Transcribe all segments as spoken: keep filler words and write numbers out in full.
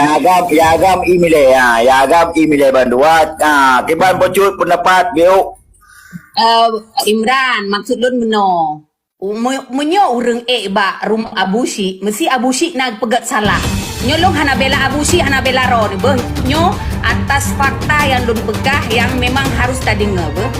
Agam, ya agam imile, ha, ya agam imile bandua. Ha, kiban peucut pendapat biuk. Eh, Imran, maksud lôn meunoe. Me-, meunyoe ureuëng ék bak rumoh Abu Syik, meusi Abu Syik na peugét salah. Nyoe lôn hana bela Abu Syik, hana bela droeneuh beuh. Nyoe atas fakta nyang lôn peugah nyang memang harus tadeungoe beuh.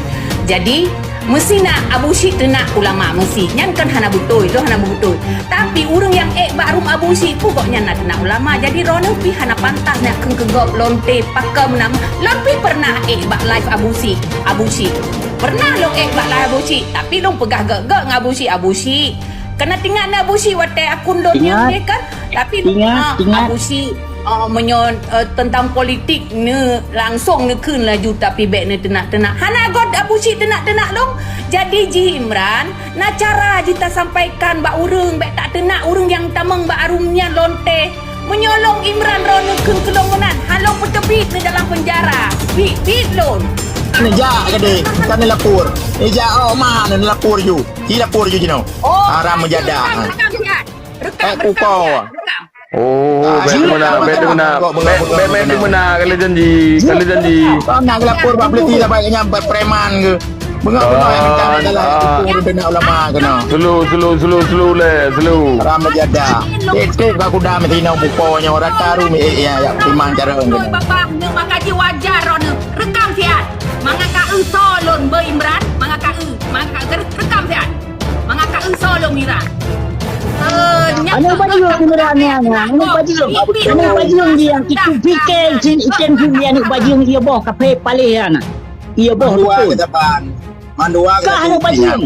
Jadi, meusi na Abu Syik teunak ulama meusi. Nyan kan hana beutôi, lôn hana beutôi. Tapi ureuëng nyang ék bak rumoh Abu Syik, peue gobnyan na teunak ulama. Jadi, droeneuh pih hana pantas na kheun keu gob lonte pakon meunan. Lôn pih pernah ék bak live Abu Syik, Abu Syik. Pernah lôn ék bak live Abu Syik, tapi lôn peugah gét-gét ngon Abu Syik, Abu Syik. Kana teuingat na Abu Syik watée akun lôn nyan kan? Tapi lôn, ah, Abu Syik, ah, meunyoe, eh, teuntang politik neu langsong neukheun laju, tapi bék neuteunak-teunak. Hana göt Abu Syik teunak-teunak lôn. Jadi jih Imran, na cara jih tasampaikan bak ureuëng, bék tateunak ureuëng nyang tamong bak arum nyan lonte. Meunyoe lôn Imran droeneuh kheun keu lôn meunan, han lôn peuteubiet neudalam peunjara. Biet-biet lôn. Neujak keudeh, bukan neulapor. Neujak awak ma neulapor ju. Ci lapor ju jinoe. Oh, haram meujadah. Rekam, rekam, siat. Rekam, eh, rekam, siat. Rekam. Oh, bék meunan, bék meunan. Bék, bék, bék meunan, kali janji, kali janji. Kau nak lapor bak polisi sabai nyang preman ke? Beungoh-beungoh nyang minta dalam itu pun bina ulama kena. Slow, slow, slow, slow le, slow. Haram meujadah. Tip-tip ka kuda meutinong buko nyoe rata ru mi ya, ya, timang cara kena. Babah neu maka ji wajar roneu. Rekam siat. Manga ka eu so lôn beu Imran, manga ka eu, manga ka eu, rekam siat. Manga ka eu so lôn Imran. Eh, nyak aneuk bajeueng Imran nyan, aneuk bajeueng. Aneuk bajeueng dia, itu pikir si ikan tu dia aneuk bajeueng dia boh kafe paleh nyan. Iya boh betul. Mandua kita ban. Mandua kita ban. Kah aneuk bajeueng.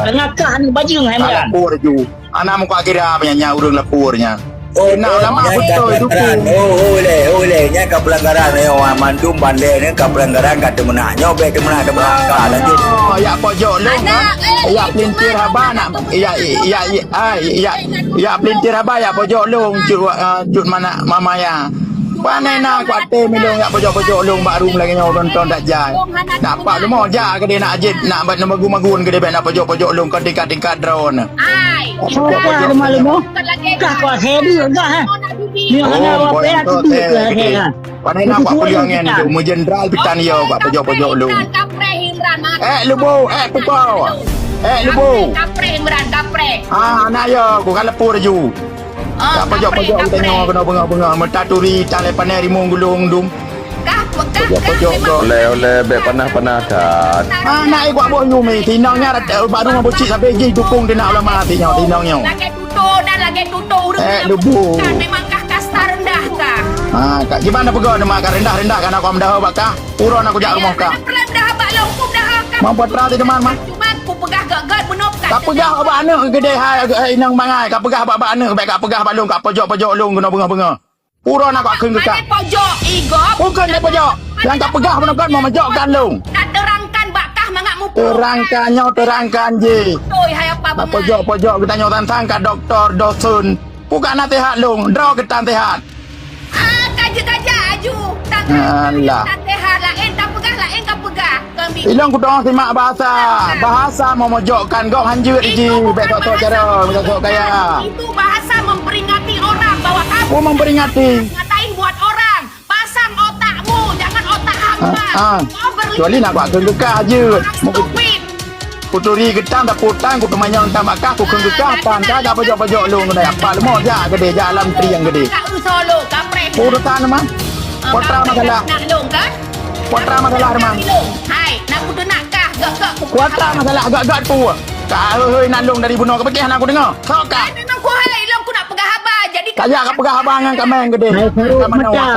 Tengah kah aneuk bajeueng hai Imran. Lapor ju. Anak muka kira punya nya urang lapor nya. Oh, nak ulama betul dukung. Oh, oh le, oh le, nya ka pelanggaran yo, mandum bandé ni ka pelanggaran ka teumeunak. Nyoe bék teumeunak, teumeunak ka lanjut. Oh, ya pojok lông kan? Ya pelintir haba nak, ya, ya, ya, ah, ya, ya pelintir haba ya pojok lông cut, ah, cut mana mama ya. Pane na kuaté milông yak pojok-pojok lông bak rumoh lagée nyoe nonton dak jai. Nak pak leumo jak keudeh nak jeuet nak bat magun-magun keudeh bék nak pojok-pojok lông ka tingkat-tingkat droeneuh. Ai. Soka leumo-leumo. Kah kuasai deuek gah, eh. Ni hana wape hati tu ke, eh. Pane na kuat peuleueh ngen tu meujeundral pitan yo kuat pojok-pojok lông. Eh leubo, eh pupo. Eh leubo. Kapreh Imran, kapreh. Ah, anak yo ku ka leupur ju. Ka pojok-pojok geutanyoe keunoe beungoh-beungoh meutaturi tang lé panai rimueng gulong dum. Pojok-pojok go. Oleh-oleh bék panah-panah that. Hana iguak boh nyumi tinong nyan baru ngon bucik sabe jih dukung tina ulama tinong tinong nyoe. Lagée tuto dan lagée tuto ureuëng. Eh, lubu. Memang kah kasta rendah kah? Ha, kak gimana peugah nama kah rendah-rendah kan aku meudaho bak kah? Uron aku jak rumoh kah? Peureulée meudaho bak lông ku meudaho kah? Mampu terati teman mah. Cuma ku peugah gét-gét bunoe kah? Ka peugah bak aneuk geudeh hai inong mangai, ka peugah bak aneuk bék ka peugah bak lông ka pojok-pojok lông keunoe beungoh-beungoh. Uroe na bak kheun keu kah. Pane pojok, i gob. Bukan di pojok. Nyang ka peugah meunoe kan meumojok kan lông. Ka terangkan bak kah mangat muphom. Terangkan nyoe, terangkan jih. Beutôi hai apa beungai. Pojok-pojok geutanyoe tantang ka doktor, dosen. Bukan na tehat lông, droe geutan tehat. Ah, ka jeuet ka jak aju. Alah. Tan tehat laén, tan peugah laén ka peugah. Ilong kudong simak bahasa. Bahasa meumojokkan gob hanjeuet iji. Bék sok-sok cara, bék sok-sok kaya. Itu bahasa memperingati orang bahwa kamu. Oh, memperingati. Ngatain buat orang. Pasang otakmu, jangan otak hampa. Ah, ah. Kau berlindung. Kecuali nak buat keudeukah aja. Orang stupid. Kuturi geutang, taputang, kuteumanyong tam akah, kukheun geukah, tan ka, ka pojok-pojok lông keudai. Apa leumo jak keudeh, jak alam trieng keudeh. Ka eu solo, kapreh. Urusan mah. Putra masalah. Nak lông kan? Putra masalah, Remang. Hai, nak kutu nak kah, gak-gak ku. Putra masalah, gak-gak ku. Ka heuheuh nak lông dari bunoe keupeukeh hana kudeungoe. Sok kah? Memang ku hai, lông ku nak peugah haba. Jadi kajak ka peugah haba ngon kameng keudeh. Hai, Farouk Mata.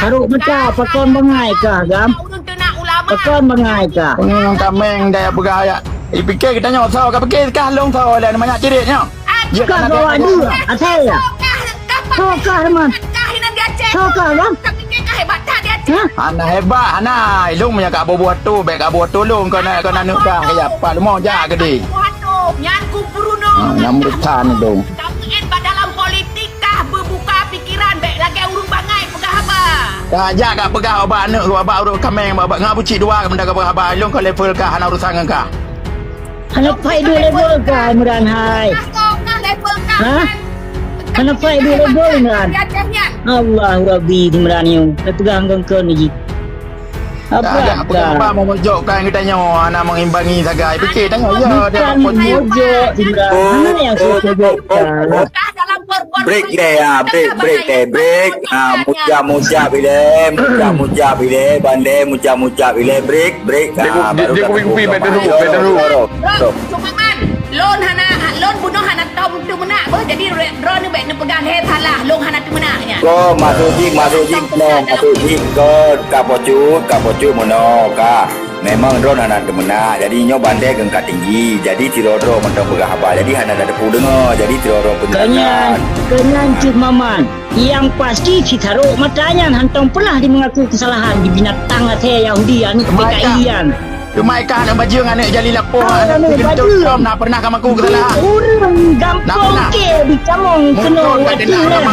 Farouk Mata, pakon bangai kah, gam? Ureueng teunak ulama. Pakon bangai kah? Ngon kameng daya peugah ya. Ipike geutanyoe soe ka pike kah lông soe lé manyak cirit nyoe. Ka bawa dua, asai ya. Soe kah, Remang? Soe kah, Remang? Hah? Hana hebat, hana. Ilông meunyo ka bubuah tu, bèk ka bubuah tulông keu na, keu na neuk kah, kaya pat leumo jak keudeh. Nyan ku peurunoe. Ha, nyang meuresan tu. Kamu en bak dalam politik kah beubuka pikiran, bèk lagèe ureueng bangai peugah haba. Ka jak ka peugah bak aneuk, bak ureueng kameng, bak, bak ngon bucik dua ka meuda ka peugah haba, ilông ka level kah, hana urusan ngon kah. Hana pai dua level kah, Imran hai? Kah level kah? Hah? Hana fai dua lobol Imran. Allahu Rabbi Imran nyoe. Peugah ngon kon jih. Apa? Apa mau mojok kan kita nyoe, hana mengimbangi sagai. Pikir tengok ya, dia bukan mojok Imran. Mana yang saya mojok? Break deh ya, break, break deh, break. Ah, mujak-mujak bilai, mujak-mujak bilai, bandai mujak-mujak bilai, break, break. Ah, baru dia kupi-kupi, back dulu, back dulu. Bro, Sumaman, lôn hana, lôn bunoe hana tom teumeunak beuh, jadi droeneuh bèk neupeugah lé salah, lôn hana teumeunak nyan. Ko masuk jih, masuk jih, no, masuk jih, ko ka pocut, ka pocut meunoe, ka. Memang droeneuh hana teumeunak, jadi nyoe bandai keu ka tinggi, jadi sidroe-droe mantong peugah haba, jadi hana tateupeue deungoe, jadi sidroe-droe penjelasan. Keunyan, keunyan Cik Maman. Nyang pasti, si Tarok mata nyan hántom peunah jimeungaku keusalahan di binatang asèe Yahudi aneuk P K I nyan. Teuma i kah aneuk bajeueng, aneuk jali lapoh, aneuk keugeuntot lom, na peunah ka maku keusalahan? Ureueng gampông kèe jitamong keunoe watèe nyan.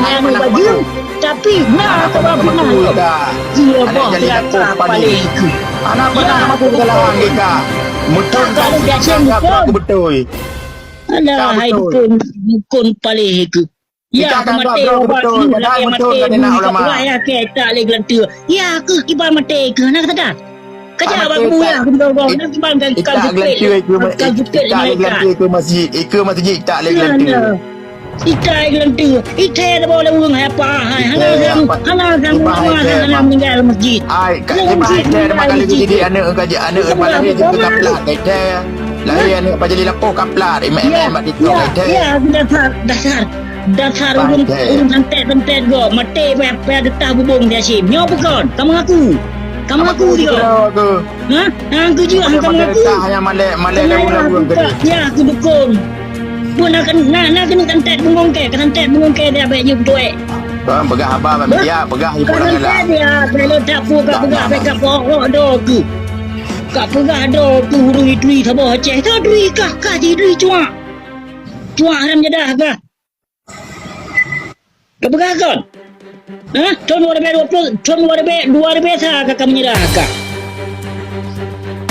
Aneuk bajeueng, tapi na kawa peunah lom. Aneuk jali lapoh paléh. Hana peunah maku keusalahan di kah. Meuthon ka, ka, ka, ka, beutôi. Alah, hai dukon, dukon paléh keuh. Ya, ka maté, beutôi, padahai meuthon ka teunak ulama. Ya, ke tak lé geulanteu. Ya, ke kiban maté ke, hana kata. Kaja bak kubu ya, kubu gau-gau. Nak kiban kan, kan jepit. Kan jepit lé geulanteu ke masjid. Ke masjid tak lé geulanteu. Itai geulanteu. Itai dah bawa leweng hai apa hai. Hana sang, hana sang ulama, hana meninggal masjid. Ai, ka kiban itai dah makan lagi jadi aneuk ka aneuk pada dia jadi kaplat. Itai. Lahé aneuk pajali lapoh kaplat, imeum-imeum bak TikTok, ya, eh, ya, dasar, dasar. Dasar ureueng, ureueng santet-santet go, maté payah, payah geutah bubông di Hashim. Nyoe bukon, kamu ngaku. Kamu ngaku juga. Ha? Hang kujua, hang kamu ngaku. Nyang malèe, malèe lagu-lagu tadi. Ya, aku dukung. Pun na, na, na keuneuk santet bungong kèe, ka santet bungong kèe dia bèk jeuet tuek. Bang, peugah haba bak media, peugah ibu orang lah. Dia, kalau tak pu, ka peugah, ka peugah do ke. Ka peugah do ke ureueng turi saboh Aceh. Ka turi kah, kah jih turi cuak. Cuak haram jadah kah. Ka peugah kon. Ha? Thon dua ribu dua puluh, thon dua ribu, dua ribu sa ka, ka menyerah kah.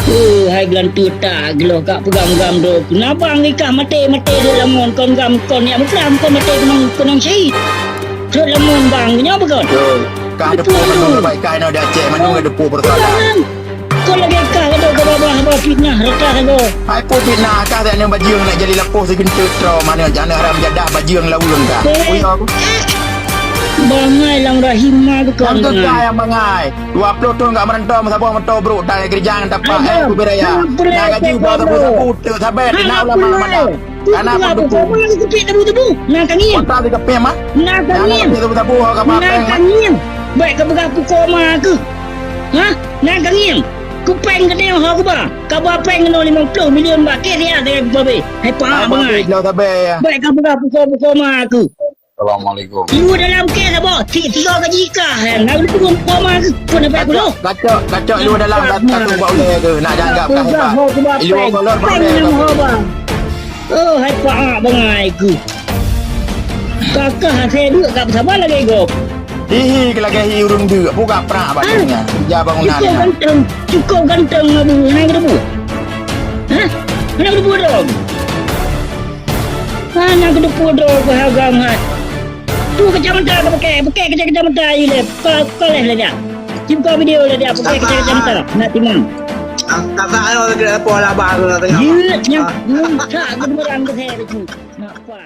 Eh, hai geulanteu tak geulôh ka peugam-gam droe. Nabang ikah maté-maté rhot lamon kon gam kon nyang muprang kon maté keunong, keunong syahid. Rhot lamon bang nyoe bukon. Betul. Ka deupeu mandum baik ka inoe di Aceh mandum ka deupeu persoalan. Kon lagèe kah ka dok ka babah haba fitnah rata sagoe. Hai peue fitnah kah, aneuk bajeueng nak jadi lapoh sigeunteuk trom, aneuk haram jadah bajeueng laweueng kah. Uyo aku. Bangai lam rahim ma bukon. Nyang kah nyang bangai. Dua ploh thon ka meurantau meusaboh moto brok dan keureuja ngon tapak, eh, kubé raya. Na gaji dua sabu-sabu teuk sabé na ulama malam. Kana pun dukung. Koma kupék tebu-tebu. Na kangiem. Kota di kepé mah. Na kangiem. Tebu-tebu ho ka mapeng. Na kangiem. Baik ka peugah pukoma keuh. Ha? Na kangiem. Kupéng keuneuk ho kuba. Kaba péng keunoe limong ploh milion bak kèe ria sagai kuba bé. Hai pa bangai. Baik ka peugah pukoma keuh. Assalamualaikum. Luwa dalam kèe saboh, ti-, tiga gaji kah, eh, nak leupeue koma keuh, pun dapat puluh. Kacok, kacok luwa dalam, kacok bak ulèe keuh, nak janggap kah hebat. Luwa kolor bak ulèe keuh. Oh, hai paak bangai keuh. Kakah asai deuk ka sabar lagèe gob. Hihi keu lagèe hi ureueng deuk, buka prak bak dunia. Ja bangunan. Cukup ganteng, cukup ganteng abu, hana geudeubu. Hah? Hana geudeubu dong. Hana geudeubu droe keu agam hai. Tu kacamata ka pakai, pakai kacamata ilèe. Pa-, paleh lé dah. Cimpa video lé dah, pakai kacamata. Nak timang. Kata ayo lagi apa lah bang tu tengah. Jeuet nyang, nyang tak geudeubu rang keu saya tu. Nak apa?